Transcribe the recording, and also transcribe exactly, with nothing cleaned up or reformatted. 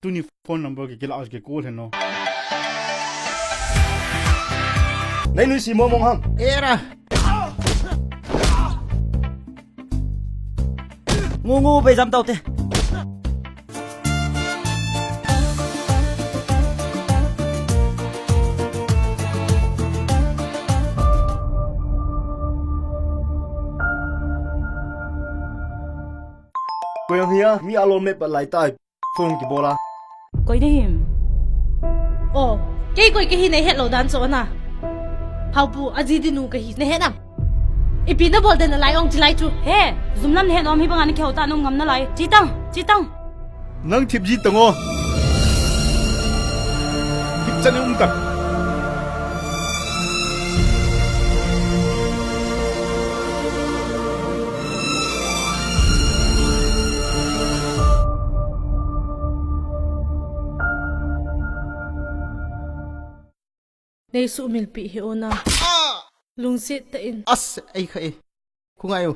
Tuni phone number ke kila ke call heno. Nei nui si mo mong ham. Era. Ngu ngu bei jam tau te. Koi ang hia, mi alol met pat lai tai. Phone kibol a. Koi na him? Oh, kei koi kahi nei het lou dan chu ana. Haopu, aji dinu kahi, nei het nam? Ipi nabol den nalai ong chilai chu. He, jumlam nei het om hi banga na kihou ta nung ngam nalai. Chi tang, chi tang. Nang thip ji tang o. Thip chan um tang. Nei sumil pi hi ona. Lungset tah in. As, ei kha e. Khungai u.